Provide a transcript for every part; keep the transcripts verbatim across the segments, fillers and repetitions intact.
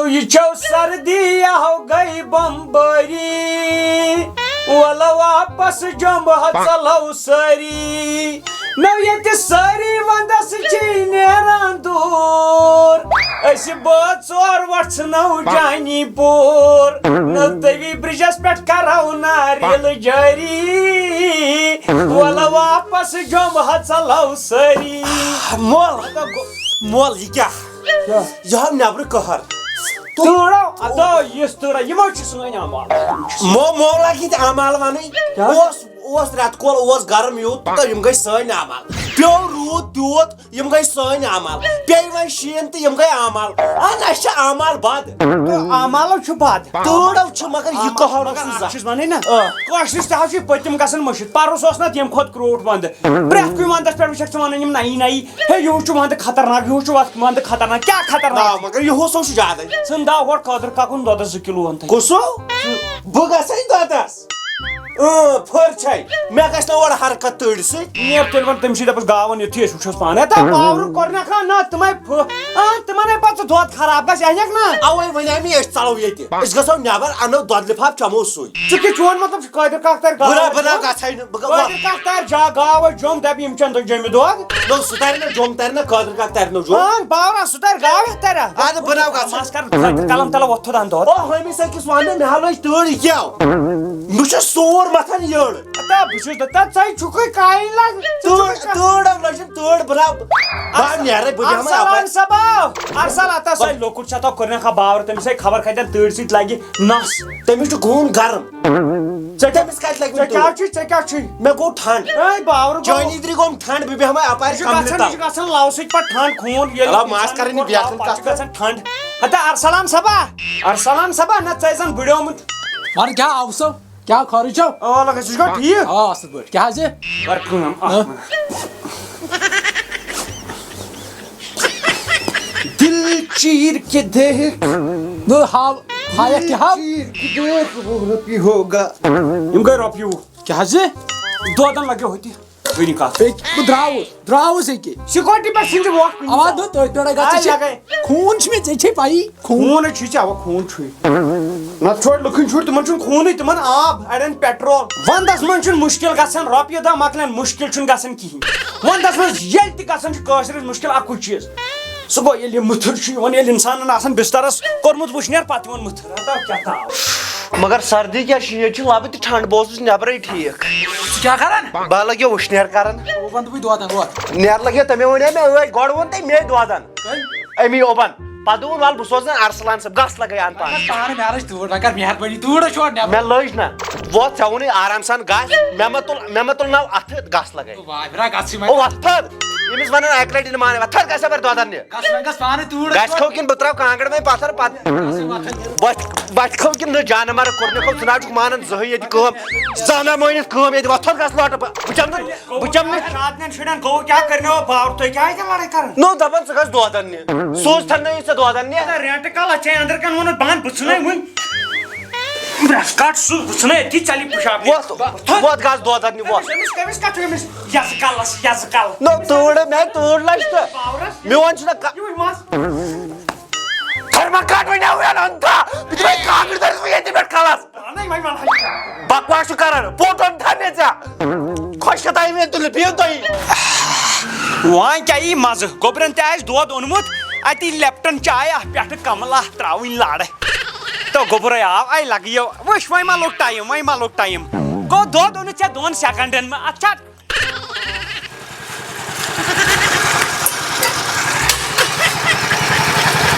یہِ چھو سردی، یہِ ہو گٔے بمبٲری۔ وَلہٕ واپس جوٚمب ہا ژَلو سٲری۔ نو ییٚتہِ سٲری وندس چھِ نیران دوٗر۔ أسۍ بٲژ ژور وۄتھ ژھٕنو جانی پوٗر۔ نو تٔوی برجس پٮ۪ٹھ کرو ناریل جٲری۔ وَلہٕ واپس جوٚمب ہا ژَلو سٲری۔ مول، مول، یہِ کیٛاہ؟ یہِ ہا نیٚبرٕ قہر۔ تۭرو، ادو، یِژھ تۭرا، یِمو چھِ سٲنۍ اعمال۔ مو-، مولا کِتھ اعمال وَنٕنۍ؟ کیٛاہ؟ اوس، اوس رٮ۪تہٕ کول، اوس گرم یوٗت، تہٕ یِم گٔے سٲنۍ اعمال۔ پیوٚو روٗد تیوٗت، یِم گٔے سٲنۍ اعمال۔ پیٚیہِ وۄنۍ شیٖن تہٕ یِم گٔے اعمال۔ اَہَن، اَسہِ چھِ اعمال بد۔ تہٕ اعمالو چھُ بد۔ تۭرو چھُ، مگر یہِ قہر مگر اوس نہٕ اکھ زانٛہہ۔ چیٖز وَنٕے نا، آ۔ کٲشرِس تہِ حظ چھُ پٔتِم گژھان مٔشِتھ۔ پَرُس اوس نہ تَمہِ کھۄتہٕ کرٛوٗٹھ وَندٕ۔ پرٛٮ۪تھ کُنہِ وَندَس پٮ۪ٹھ وٕچھَکھ ژٕ وَنان یِم نَیی نَیی۔ ہے، یِہُس چھُ وَندٕ خطرناک، یِہُس چھُ وَتھ-، وَندٕ خطرناک۔ کیٛاہ خطرناک؟ آ، مگر یِہُس اوس زیادَے۔ ژٕ نہٕ داو ہورٕ قٲدر کاکُن دۄدَس زٕ کِلوٗ وَن تہٕ۔ کُسو؟ بہٕ گژھَے دۄدَس۔ اۭں، پھٔر چھَے۔ مےٚ گژھِ نہ اورٕ حرکت تٔڑۍ سۭتۍ۔ نیر تیٚلہِ وَن تٔمۍ سٕے دَپَس گاو وَن یُتھُے أسۍ وٕچھوس پانہٕ۔ ہے، تَو پاورٕ کوٚر نہ کانٛہہ، نہ تِمَے پھٔ-، آ، تِمَن ہے پَتہٕ ژٕ دۄد خراب گژھِ، اَنٮ۪کھ نہ۔ اَوَے وَنے مےٚ أسۍ ژَلو ییٚتہِ۔ أسۍ گژھو نٮ۪بَر، اَنو دۄدٕ لِفاف، چَمو سُے۔ ژٕ کیٛاہ، چون مطلب چھُ قٲدر کاک تَرِ گاو بہٕ نہ، بہٕ نہ وَن؟ گژھَے نہٕ، بہٕ گژھٕ قٲدر کاک تَرِ جا-، گاو وَن جوٚم، دَپہِ یِم چَن تہٕ جوٚمہِ دۄد۔ نو، سُہ تَرِ نہ جوٚم، تَرِ نہ قٲدر کاک تَرِ نہٕ جوٚم۔ اَہَن، باورا، سُہ تَرِ گاو ہٮ۪تھ تَرِ۔ اَدٕ بہٕ نہ گژھٕ۔ مَس کَر، قلم تَلہٕ وۄتھ تھوٚد اَن دۄد۔ او، ہُمِس أکِس وَن مےٚ، مےٚ ہا لٔج تۭر، یہِ کیٛاہ؟ مےٚ چھُ سور مَتھان یٔڑ۔ ہتا، بہٕ چھُس دَپان، ژَے چھُکھٕے کاہِل لَگ-، ژٕ تۭر، چھُکھ تۭر ہا لٔجِم تۭر، بہٕ نہ، بہٕ ہا نیرَے، بہٕ بیٚہمَے اَرسَلان اَپٲرۍ۔ صٲبا، اَرسَلان، ہتا سۄے لۄکُٹ چھُ، ہتا کوٚر مےٚ کھا باورٕ، تٔمِس ہے خبر کَتٮ۪ن تۭرِ سۭتۍ لَگہِ نَس۔ تٔمِس چھُ گوٗن گرم۔ ژےٚ تٔمِس کَتہِ لَگہِ ژےٚ وۄنۍ کیٛاہ تۭر؟ چھُے، ژےٚ کیٛاہ چھُے؟ مےٚ گوٚو ٹھنٛڈ۔ ہے، باورٕ گوٚو۔ جٲنی درِ گوٚم ٹھنٛڈ، بہٕ بیٚہمَے اَپارِ یہِ چھُ کَمرِ گژھان، یہِ تَل۔ چھُ گژھان لَو سۭتۍ پَتہٕ ٹھنٛڈ خوٗن، ییٚلہِ تَلہ، ماس اِنسان کَرٕنۍ یہِ گوٚو بیٚیہِ لَو، کُن پَتہٕ چھُ کَتھ۔ گژھان ٹھنٛڈ۔ ہتا اَرسَلان صٲبا، اَرسَلان صٲبا، نہ ژَے زَن بٕڈیومُت۔ وَن کیٛاہ آو سو؟ کیٛاہ خٲرٕے چھو؟ آ، لَگَے، ژٕ چھُکھا ٹھیٖک؟ آ، اَصٕل پٲٹھۍ۔ کیٛاہ حظ یہِ؟ کَر کٲم، اَکھ ہہ؟ مِنَٹ۔ دل چیر کے دیکھ۔ نہ، ہاو، ہایَکھ کیٛاہ ہاو؟ چیر کے دیکھ، وہ بھی ہوگا۔ یِم گٔے رۄپیہِ وُہ۔ کیٛاہ حظ یہِ؟ دۄدَن لَگیو ہوٚتہِ۔ وٕنہِ کَتھ؟ ہے، بہٕ درٛاوُس، درٛاوُس ییٚکیٛاہ۔ سِکیورٹی پٮ۪ٹھ ژھٕنہِ وۄٹھ کُنہِ اَوا، ساتہٕ۔ دوٚپ تۄہہِ پٮ۪ٹھَے گژھِ آے ژےٚ چھِ لَگَے۔ خوٗن چھُ مےٚ، ژےٚ چھے پَیی۔ خوٗن۔ خوٗن چھُے ژےٚ، اَوا، خوٗن چھُے۔ نَتہٕ چھُ اَڑِ لُکَن شُرۍ، تِمَن چھُنہٕ خوٗنٕے، تِمَن آب، اَڑٮ۪ن پٮ۪ٹرول۔ وَندَس منٛز چھُنہٕ مُشکِل گژھان، رۄپیہِ دَہ مۄکلَن، مُشکِل چھُنہٕ گژھان کِہیٖنۍ۔ وَندَس منٛز ییٚلہِ تہِ گژھان چھُ کٲشرِس مُشکِل اَکُے چیٖز، سُہ گوٚو ییٚلہِ یہِ مٕتھٕر چھُ یِوان، ییٚلہِ اِنسانَن آسان بِستَرَس کوٚرمُت وٕشنیر، پَتہٕ یِوان مٕتھٕر۔ ہتا کیٛاہ تاپھ۔ مگر سردی کیٛاہ چھِ؟ ییٚتہِ چھِ لَبہٕ تہِ ٹھنٛڈ، بہٕ اوسُس نٮ۪برَے ٹھیٖک۔ ژٕ کیٛاہ کَران؟ بہٕ لَگیو وٕشنیر کَران۔ وَن تہٕ بہٕ دۄدَن ووت۔ نیر لَگیو، تٔمۍ ووٚنے مےٚ ٲدۍ، گۄڈٕ ووٚن تٔمۍ مے دۄدَن۔ کٔمۍ؟ أمی اوبَن۔ پَتہٕ دوٚپُن، وَل، بہٕ سوزَن اَرسَلان صٲب، گژھ لَگَے اَن پانَس۔ پانہٕ مےٚ لٔج تۭر، وۄنۍ کَر مہربٲنی، تۭر ہے چھور نٮ۪بر۔ مےٚ لٔج نہ۔ وۄتھ، ژےٚ ووٚنُے آرام سان گژھ، مےٚ مہ تُل، مےٚ مہ تُلناو اَتھٕ، گژھ لَگَے۔ واے، برا، گژھ ژٕے وۄنۍ۔ او، وۄتھ تھَر۔ ییٚمِس وَنان اَکہِ لَٹہِ نہٕ مانان، وۄتھ تھَر، گژھ یَپٲرۍ دۄدَن نہِ۔ گژھ وۄنۍ، گژھ پانہٕ تۭر ہے گژھِ چھور۔ کھو کِنہٕ بہٕ ترٛاوٕ کانٛگٕر وۄنۍ پَتھَر پَتہٕ؟ گژھ وۄنۍ وۄتھ۔ بۄچھِ، بۄچھِ کھو کِنہٕ نہٕ جانہٕ مَرٕ کوٚر مےٚ کھو، ژٕ نہ حظ چھُکھ مانان زٕہٕے ییٚتہِ کٲم۔ زانٛہہ نہ مٲنِتھ کٲم ییٚتہِ، وۄتھ تھَر گژھ لۄٹہٕ۔ بہٕ، بہٕ چَمہٕ نہٕ، بہٕ چَمہٕ نہٕ۔ شادنٮ۪ن شُرٮ۪ن گوٚو کیٛاہ کٔرنو باورٕ، تُہۍ کیٛاہ اَتہِ لَڑٲے کَران؟ نو، دَپان ژٕ گژھ دۄدَن نہِ۔ سوز تھَر نہ یہِ ژےٚ دۄدَن نہِ۔ اَدٕ رٮ۪نٛٹ کَل اَتھ چھے أنٛدرٕ کَنہِ ووٚنُتھ بنٛد، بہٕ ژھٕنَے وٕنۍ۔ برٛٮ۪س کَٹ سُہ، بہٕ ژھٕنَے أتی، ژَلی پِشاب۔ وۄتھ، وۄتھ گژھ دۄدَن نہِ، وۄتھ۔ أمِس، أمِس، أمِس کَتھ چھُ أمِس یَزٕ کَلَس، یَزٕ کَل؟ نو، تۭر، مےٚ تۭر لَجہِ تہٕ باورَس میون چھُنہ کا-، یُہُے مَس۔ تھرماکاٹ وۄنۍ آو یَنہٕ اَنٛدٕ۔ بہٕ دِمَے کانٛگٕر دَرِ وۄنۍ ییٚتہِ پٮ۪ٹھ کَلَس۔ اَہَنَے وۄنۍ وَنہٕ ہا۔ بکواس چھُ کَران۔ پوٹَن تھاو مےٚ ژےٚ۔ خۄش کھٮ۪تھ آیہِ مےٚ تُلِتھ، بِہِو تُہۍ۔ وۄنۍ کیٛاہ یی مَزٕ؟ گوٚبرَن تہِ آسہِ دۄد اوٚنمُت، اَتی لیپٹَن چاے اَکھ پٮ۪ٹھٕ کَملا ترٛاوٕنۍ لَڑ۔ تہٕ گوٚبرَے آو، اَے لَگہٕ یو۔ وٕچھ، وۄنۍ ما لوٚگ ٹایم، وۄنۍ ما لوٚگ ٹایم؟ گوٚو دۄد اوٚنُتھ ژےٚ دۄن سٮ۪کنٛڈَن منٛز، اَتھ چھا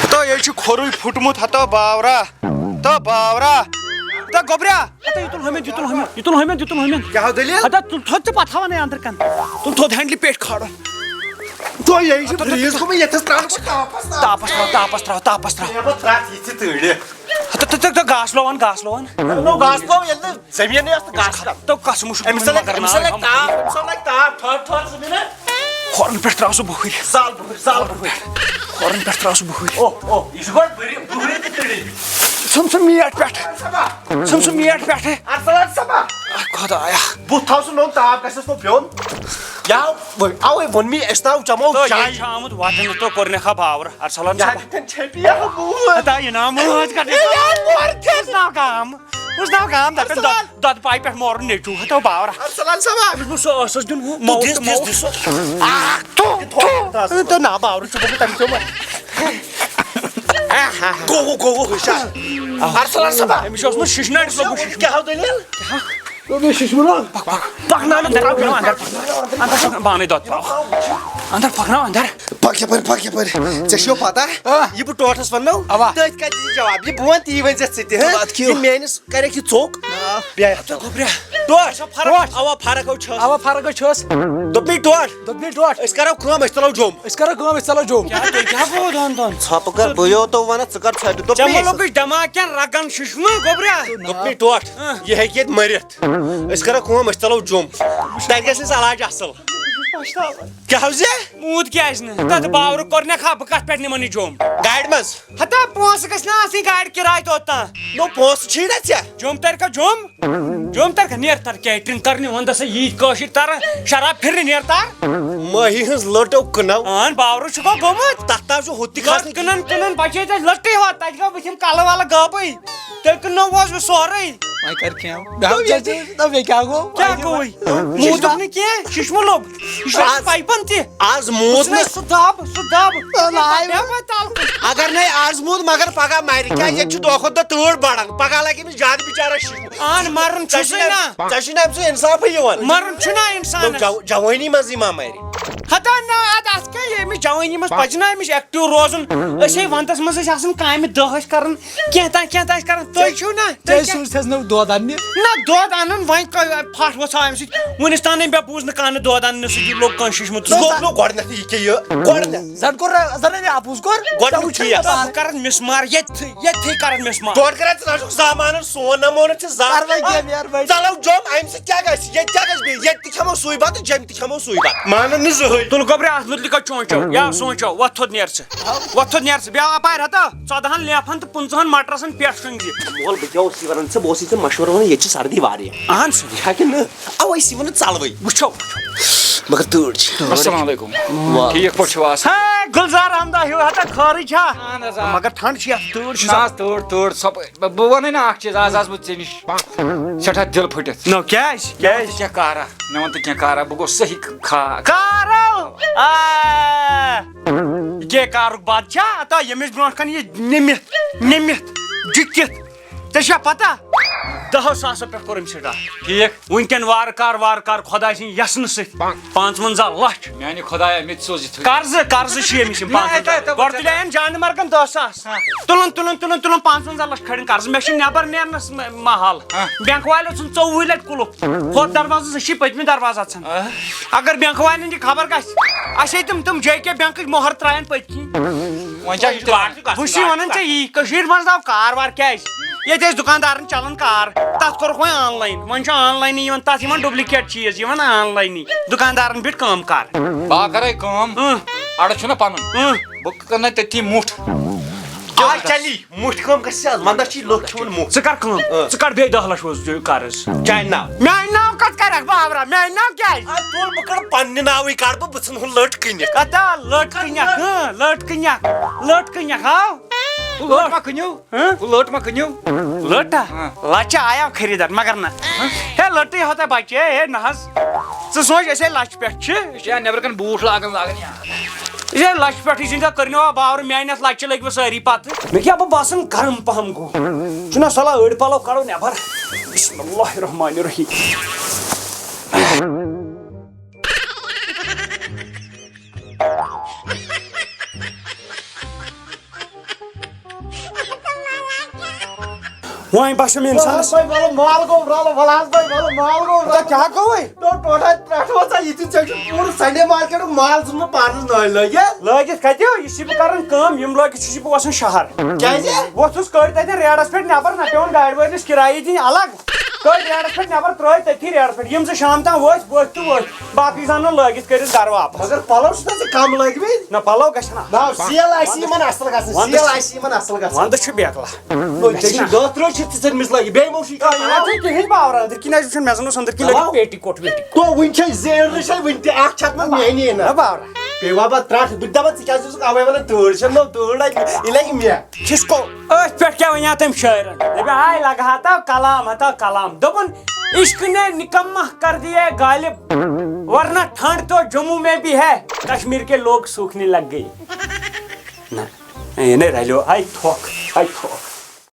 تو یہِ چھُ کھوٚرُے پھُٹمُت، ہتو باورا، تو باورا، تو گوٚبریا، ہتا یہِ تُل ہُمٮ۪ن، یہِ تُل ہُمٮ۪ن، یہِ تُل ہُمٮ۪ن، یہِ تُل ہُمٮ۪ن۔ کیٛاہ دٔلیٖل؟ ہتا تُل تھوٚد ژٕ پتہٕ ہاوان ہے أنٛدرٕ کَنہِ۔ تُل تھوٚد ہینڈلہِ پیٹھ کھالُن۔ تو یہِ چھُ freeze گوٚمُت، ییٚتھَس ترٛاوُن چھُ تاپَس ترٛاو۔ تاپَس ترٛاو، تاپَس ترٛاو، تاپَس ترٛاو۔ ہے، بہٕ ترٛاوٕ یہِ تہِ تۭرِ۔ ہتا تہٕ، تہٕ، تہٕ گاسہٕ لوان، گاسہٕ لوان۔ نو گاسہٕ لوان، ییٚلہِ نہٕ زٔمیٖنٕے ٲس تہٕ گاسہٕ کَتھ؟ تو کَس مُشُک أمِس مگر لَگہِ، أمِس لَگہِ تاپھ، أمِس لَگہِ تاپھ، ٹھٔہر، ٹھٔہر زٕ مِنَٹ۔ کھۄرَن پٮ۪ٹھ ترٛاو سُہ بُہٕرۍ۔ زال بُہٕرۍ، زال بُہٕرۍ۔ کھۄرَن پٮ۪ٹھ ترٛاو سُہ بُہٕرۍ۔ او، او، یہِ چھُ گۄڈٕ بُہٕرۍ، بُہٕرۍ تہِ تٔڑِتھ۔ ژھُن سُہ میٹ پٮ۪ٹھٕ۔ سَبا۔ ژھُن سُہ میٹ پٮ۪ٹھٕ۔ اَرسَلان سَبا۔ آ، خۄدایا۔ بُتھ تھاو سُہ نوٚن تاپھ گژھٮ۪س نہٕ پیوٚن۔ یا، وۄنۍ، اوے ووٚن مےٚ، أسۍ ناو چمو تہٕ چاے۔ یہِ چھُ آمُت وۄتھنہٕ تہٕ کوٚر مےٚ خبر آورٕ۔ ارسلان یا صٲب۔ تِتھٮ۪ن چھپی ہا بوٗز۔ ہتا یہِ ناو مٲنٛز کَتھ۔ اے، یا، مور کھٮ۪س۔ بوٗز ناو کام۔ بوٗز ناو کام۔ دَپان ارسلان۔ دۄد، دۄدٕ پایہِ پٮ۪ٹھ مورُن نیٚچوٗ۔ ہتا باورا۔ ارسلان صٲبا۔ أمِس گوٚژھ سُہ ٲسَس دیُن ہُہ دِس، موت، دِس، موت۔ دِس۔ آ، تھو، تھو۔ تہٕ نا باورٕ چھُ گوٚمُت تَمہِ سۭتۍ۔ گوٚو، گوٚو، گوٚو، ہُشار۔ ارسلان صٲبا۔ أمِس چھُ اوسمُت شِشنٲرِس لوٚگمُت شِشُن۔ کیٛاہ ہو دٔلیٖل؟ دوٚپ مےٚ شِشمُن۔ پَک، پَک۔ پَکناو اَندَر، پَکناو اَندَر، پَکناو اَندَر، پَکناو، پانَے دۄد پاو۔ اَندَر، پَکناو اَندَر۔ پَک یَپٲرۍ، پَک یَپٲرۍ۔ ژےٚ چھُو پَتہ، آ۔ یہِ بہٕ ٹوٹھَس وَننو، اَوا۔ تٔتھۍ کَتہِ دِژ جواب۔ یہِ بہٕ وَنہٕ تی ؤنۍ زِ ژٕ تہِ، ہہ؟ اَدٕ کیٛاہ؟ یہِ میٛٲنِس کَرٮ۪کھ یہِ ژوٚک۔ آ۔ بیٚہہ یَتھ تَل۔ گوٚبریا۔ ٹوٹھ۔ چھا فرق؟ ٹوٹھ۔ اَوا، فرق ہو چھَس۔ اَوا، فرق ہو چھَس۔ دوٚپمَے ٹوٹھ۔ دوٚپمَے ٹوٹھ۔ أسۍ کَرو کٲم، أسۍ تُلو جوٚم۔ أسۍ کَرو کٲم، أسۍ ژَلو جوٚم۔ کیٛاہ، تُہۍ کیٛاہ گوٚو دۄن دۄن؟ ژھۄپہٕ کَر، بہٕ یوت وَنان، ژٕ کَر ژھۄپہٕ۔ دوٚپمَے ژےٚ ما لوٚگُے دٮ۪ماغ کینٛہہ رَگَن شِشمہٕ، گوٚبریا؟ دوٚپمَے ٹوٹھ۔ آ۔ یہِ ہیٚکہِ ییٚتہِ مٔرِتھ۔ أسۍ کَرو کٲم، أسۍ ژَلو جوٚم۔ تَتہِ گژھِ اَسہِ علاج اَصٕل۔ کیٛاہ حظ یہِ؟ موٗد کیٛازِ نہٕ؟ تَتھ باورٕ کوٚر نہ کھا، بہٕ کَتھ پٮ۪ٹھ نِمَن یہِ جوٚم؟ گاڑِ منٛز؟ ہتا پونٛسہٕ گژھِ نہ آسٕنۍ گاڑِ کِراے توٚت تام۔ نو، پونٛسہٕ چھِی نہ ژےٚ؟ جوٚم تَرِ کھا جوٚم؟ جوٚم تَرِ کھا؟ نیر تَر کیٹرِنٛگ کَرنہِ وَنٛدَس ییٖتۍ کٲشِرۍ تَران، شراب پھِرنہِ نیر تَر۔ مٲہی ہٕنٛز لٔٹ او کٕنو۔ اَہَن، باورٕ چھُ گوٚو گوٚمُت۔ تَتھ تام چھُ ہُہ تہِ لٔٹ کھسنٕے۔ کٕنان کٕنان بَچے تَتہِ لٔٹٕے ہوت، تَتہِ گوٚو بٕتھِم کَلہٕ وَلہٕ غٲبٕے۔ تیٚلہِ کٕننو اوس بہٕ سورُے۔ وۄنۍ کَر کھٮ۪م۔ مےٚ ہاو ژےٚ ژٕ، نہ مےٚ کیٛاہ گوٚو؟ کیٛاہ گوٚوُے؟ موٗدُکھ نہٕ کینٛہہ، شِشمہٕ لوٚگ۔ یہِ چھُ آز، پایپَن تہِ۔ آز موٗد نہٕ۔ سُہ دَب، سُہ دَب۔ نہ، نہ، آے۔ بیٚہہ وۄنۍ تَل کُن۔ اگر نَے آز موٗد، مگر پَگاہ مَرِ۔ کیٛازِ ییٚتہِ چھُ دۄہ کھۄتہٕ دۄہ تۭر بَڑان۔ پَگاہ لَگہِ أمِس زیادٕ بِچارَس شِشمہٕ۔ اَہَن، مَرُن ژےٚ چھُسٕے چھُنہ، نہ۔ ژےٚ چھُنہ أمۍ سٕنٛز اِنصافٕے یِوان۔ مَرُن چھُنہ اِنسانَس۔ نو، جَو-، جوٲنی منٛزٕے ما مَرِ؟ ہتا نہ، اَدٕ اَتھ کیٛاہ، ییٚمِس جوٲنی منٛز پَزِ نہ أمِس ایکٹیو روزُن۔ أسۍ ہے وَنٛدَس منٛز ٲسۍ آسان کامہِ دَہ ٲسۍ کَران، کینٛہہ تام، کینٛہہ تام ٲسۍ کَران۔ تُہۍ چھِو نہ، تُہۍ ژےٚ کیٛاہ؟ سوٗز تھَس نہٕ دۄد اَننہِ۔ نہ، دۄد اَنُن وۄنۍ کَ-، پھَٹھ وۄژھاو اَمہِ سۭتۍ۔ وُنِس تام نہٕ مےٚ بوٗز نہٕ کانٛہہ نہٕ دۄد اَننہٕ سۭتۍ لوٚگ کٲنٛسہِ شِشمُت۔ ژٕ گوٚو نہٕ گۄڈٕنٮ۪تھٕے یہِ کیٛاہ یہِ؟ گۄڈٕنٮ۪تھ۔ زَن کوٚر، زَن ہے مےٚ اَپُز کوٚر۔ گۄڈٕنٮ۪تھ ژےٚ وٕچھُے ٹھیٖک۔ نہٕ بہٕ کَرَن مِس مار ییٚتھٕے، ییٚتھٕے کَرَن مِس مار۔ گۄڈٕ کَرَن ژٕ نہ چھُکھ زامانَن سون نہ مونُتھ ژٕ زانٛہہ۔ پَرواے کینٛہہ، مہربٲنی۔ ژَلو جوٚم، اَمہِ سۭتۍ کیٛاہ گژھِ؟ ییٚتہِ کیٛاہ گژھِ بیٚیہِ؟ ییٚتہِ تہِ کھٮ۪مو سُے بَتہٕ، جیٚمہِ تہِ کھٮ۪مو سُے بَتہٕ۔ مانَن نہٕ زٕہٕنۍ۔ تُل گوٚبریا، اَتھ مُتعلِق کَتھ سونٛچو؟ یا سونٛچو، وۄتھ تھوٚد نیر ژٕ۔ وۄتھ تھوٚد نیر ژٕ، بیٚہہ اَپارِ ہتا، ژۄدہَن لیفَن تہٕ پٕنٛژٕہَن مَٹرَسَن پٮ۪ٹھ شۄنٛگزِ۔ مول، بہٕ کیٛاہ اوسُے وَنان ژےٚ؟ بہٕ اوسُے ژےٚ مَشوَرٕ وَنان، ییٚتہِ چھِ سردی واریاہ۔ اَہَن سا۔ چھا کِنہٕ نہٕ؟ اَوَے سی وَنان ژَلوٕے۔ وٕچھو۔ مگر تۭر چھِ۔ السلام علیکم۔ وعلیکم۔ ٹھیٖک پٲٹھۍ چھِو آسان؟ ہے، گُلزار احمد ہیوٗ ہتا خٲرٕے چھا؟ اَہَن حظ، آ۔ مگر ٹھنٛڈ چھِ یَتھ، تۭر چھِ نہ سا۔ حظ، تۭر، تۭر، سۄ، بہٕ، بہٕ وَنَے نہ اَکھ چیٖز، آز آس بہٕ ژےٚ نِش سٮ۪ٹھاہ دِل پھٔٹِتھ۔ نو، کیٛازِ؟ مےٚ وَن تہٕ کیٛازِ؟ کینٛہہ کارا، مےٚ وَن تہٕ کینٛہہ کارا، بہٕ گوٚوُس صحیح کھا-۔ کارو؟ آ، یہِ کیٛاہ کارُک باد چھا؟ ہتا ییٚمِس برونٛٹھ کَنہِ یہِ نِمِتھ، نِمِتھ، جُکِتھ۔ ژےٚ چھا پتہ؟ دَہو ساسو پٮ۪ٹھ کوٚر أمۍ سٹارٹ۔ ٹھیٖک۔ وٕنکٮ۪ن وارٕ کارٕ، وارٕ کارٕ خۄداے سٕنٛدِ یَژنہٕ سۭتۍ پانٛژوَنٛزاہ لَچھ۔ میٛانہِ خۄدایا، مےٚ تہِ سوز یِتھُے۔ قرضہٕ، قرضہٕ چھِ أمِس یِم نہ، پانٛژوَنٛزاہ۔ اَتہِ، اَتہِ، گۄڈٕ تُلے أمۍ جانہٕ مرگن دَہ ساس۔ ہاں۔ تُلُن، تُلُن، تُلُن، تُلُن، پانٛژوَنٛزاہ لَچھ کھٲلِن قرضہٕ۔ مےٚ چھُ نٮ۪بر نیرنَس م-، محل۔ ہاں۔ بینک والٮ۪و ژھُن ژوٚوُہہِ لَٹہِ قُلُف۔ ہُتھ دروازَس، أسۍ چھِ پٔتمہِ دروازٕ اَژان۔ ہاں۔ اگر بینک والٮ۪ن یہِ خبر گژھِ، اَسہِ ہے تِم، تِم جے کے بینکٕکۍ مۄہر ترٛایَن پٔتۍ کِنۍ۔ وۄنۍ چھا یہِ تہِ وۄنۍ چھُ وَنان ژےٚ یی، کٔشیٖرِ منٛز آو کار وار کیٛازِ؟ ییٚتہِ ٲسۍ دُکاندارَن چَلان کار، تَتھ کوٚرُکھ وۄنۍ آنلاین۔ وۄنۍ چھُ آنلاینٕے یِوان، تَتھ یِوان ڈُپلِکیٹ چیٖز، یِوان آنلاینٕے۔ دُکاندارَن بیٖٹھ کٲم کار۔ بہٕ ہا کَرَے کٲم، اۭں۔ اَڑٕ چھُنہ پَنُن۔ اۭں۔ بہٕ کٕنَے تٔتی مُٹھ۔ آ، چلی، مُٹھ کٲم گژھِ آز، وَنٛدَس چھِ لُکھ کھٮ۪وان مُٹھ۔ ژٕ کَر کٲم، اۭں۔ ژٕ کَڑ بیٚیہِ دَہ لَچھ وۄنۍ قرض۔ چانہِ ناو۔ میٛانہِ ناو کَتھ کَرَکھ بہٕ آورا؟ میٛانہِ ناو کیٛازِ؟ اَدٕ تُل، بہٕ کَڑٕ پنٛنہِ ناوٕے کَڑٕ بہٕ، بہٕ ژھٕنہٕ ہُہ لٔٹ کٕنِتھ۔ کَتھ لٔٹ کٕنٮ۪کھ؟ اۭں، لٔٹ کٕنٮ۪کھ، لٔٹ کٕنٮ۪کھ، ہاو؟ ہُہ لٔٹ ما کٕنِو؟ ہہ؟ ہُہ لٔٹ ما کٕنِو؟ لٔٹ ہا؟ ہاں۔ لَچہِ آیاو خریٖدار، مگر نہ۔ ہہ؟ ہے، لٔٹٕے ہوتا بچے، ہے نہ حظ۔ ژٕ سونٛچ، أسۍ ہے لَچہِ پٮ۪ٹھ چھِ۔ أسۍ چھِ یا نٮ۪برٕ کَنۍ بوٗٹھ لاگان، لاگان یا۔ أسۍ ہے لَچہِ پٮ۪ٹھٕے چھِ، ژےٚ کٔرنو آ باورٕ، میٛانہِ اَتھ لَچہِ لٔگۍ وۄنۍ سٲری پَتہٕ۔ مےٚ کیٛاہ بہٕ باسان گرم پَہَم گوٚو۔ چھُنہ صلاح أڑۍ پَلو کَڑو نٮ۪بر۔ بسم اللہ الرحمن الرحیم۔ وۄنۍ باسیٚو مےٚ اِنسانَس۔ بھائی، وَلہٕ مال گوٚو رَلہٕ، وَلہٕ حظ بھائی، وَلہٕ مال گوٚو رَلہٕ۔ کیٛاہ گوٚوُے؟ نو، ٹوٹھا پٮ۪ٹھ وَسا یہِ تہِ، ژےٚ چھُ پوٗرٕ سَنڈے مارکیٹُک مال ژھُنمُت پانَس نٲلۍ لٲگِتھ۔ لٲگِتھ کَتہِ؟ یہِ چھُس بہٕ کَران کٲم، یِم لٲگِتھ چھُس بہٕ وَسان شہر۔ کیٛازِ؟ وۄتھُس کٔڑۍ تَتٮ۪ن ریڈَس پٮ۪ٹھ نٮ۪بَر، نہ پٮ۪وان گاڑِ وٲلِس کِرایی دِنۍ الگ۔ کٔڑۍ ریڈس پٮ۪ٹھ نٮ۪بر، ترٛٲے تٔتھی ریڈس پٮ۪ٹھ۔ یِم زٕ شام تام وٲتۍ، وٲتۍ تہٕ وٲتۍ، باقٕے زن نہٕ لٲگِتھ کٔرِتھ گرٕ واپس۔ مگر پلو چھِ نہ ژٕ کم لٲگۍ مٕتۍ۔ نہ، پلو گژھن آسٕنۍ۔ نہ، سیل آسہِ یِمن اصل گژھٕنۍ، وندٕ سیل چھِ، آسہِ یِمن اصل گژھٕنۍ۔ وندٕ چھُ بیکلا۔ نو، ژےٚ چھِ دہ ترٛہ چھِ ژٕ ژٔٹمٕژ لٲگِتھ، بیٚیہِ مو چھُے کانٛہہ یِوان۔ ژےٚ کِہیٖنۍ باورا، أنٛدٕرۍ کِنۍ حظ وٕچھُن، مےٚ زن اوس أنٛدٕرۍ کِنۍ لٲگِتھ پلو؟ پیٹی کوٹ ویٹی کوٹ۔ تو وٕنہِ چھے زینرٕے چھے وٕنہِ تہِ اکھ چھتھ نہ میٛانی نہ۔ نہ باورا۔ پیٚیہِ وۄنۍ پتہٕ ترٛٹھ، بہٕ تہِ دپان ژٕ کیٛازِ چھُکھ اوے ونان تۭر چھےٚ؟ نو، تۭر لگہِ، یہِ لگہِ مےٚ۔ کھِس کو۔ أتھۍ پٮ۪ٹھ کیٛاہ وَنیٛا تٔمۍ شٲعرَن؟ دَپیٛا، آے لگہٕ ہا تو کلام ہتا کلام۔ دوٚپُن، عشق نے نکما کر دیا غالب، ورنہ ٹھنڈ تو جموں میں بھی ہے، کشمیر کے لوگ سوکھنے لگ گئے۔ نہ، یہِ نے رلیو، ہاے تھۄکھ، ہاے تھۄکھ۔